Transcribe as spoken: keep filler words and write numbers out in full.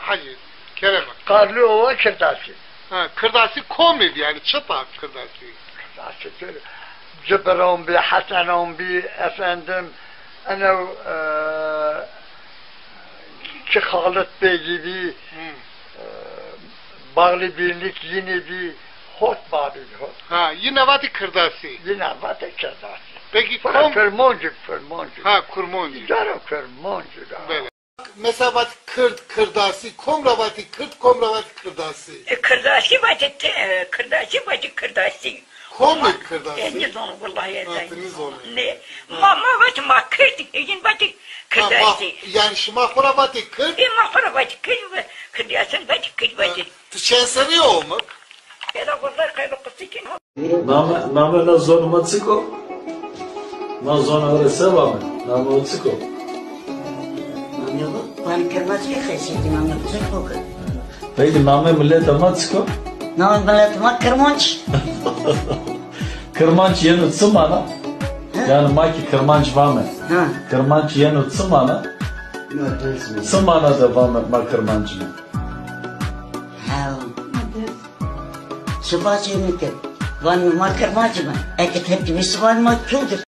Hacî, kerem. Karlıova Kirdasî. Ha, Kirdasî komî bî, yanî çita Kirdasî? Kirdasî tu Cibiron bî, Hesenon bî, efendim, eno, e, ki Xalit Bêgî bî, Hı. e, Bağlı Birlik yine bî, hot babî hot. Ha, yine vatî Kirdasî. Yine vatî Kirdasî. Peki Sonra kom- Kurmoncuk, Kurmoncuk. Ha, Kurmoncuk. Daro Kurmoncuk da. Belê. Mesela vatî Kird, Kirdasî, kom ra vatî Kird, kom ra vatî Kirdasî? E, Kirdasî vatî te-, e, Kirdasî vatî Kirdasî. Kom ê Kirdasî? E, nizon, wellahî ez. Ha, ti nizon. Ne. Ha. Ma, ma vatî ma Kird, e, yin vatî Ha, ma, Kirdasî. Yanî şima xo ra vatî Kird? E, ma xo ra vatî Kird, Kirdasî vatî Kird vatî. Ha, ti çend serrî yo mi? Ela wellahî qeylo qisî kin. Name, name na zonê ma çik o? Na zonê ho rê se vame? Name ho çik o? Name ho? Vanê Kirmanckî, xeşî, name ho çik o ki? Peki name miletê ma çik o? Name miletê ma Kirmanc. Kirmanc yeno çi mana? He? Yanî ma ki Kirmanc vame. Ha. Kirmanc yeno çi mana? Çi mana de vame ma Kirmanc îme? Ha. Çi vacê mi ki? Vanê ma Kirmanc îme. Eke tepkî bî, vanê ma Kurd îme.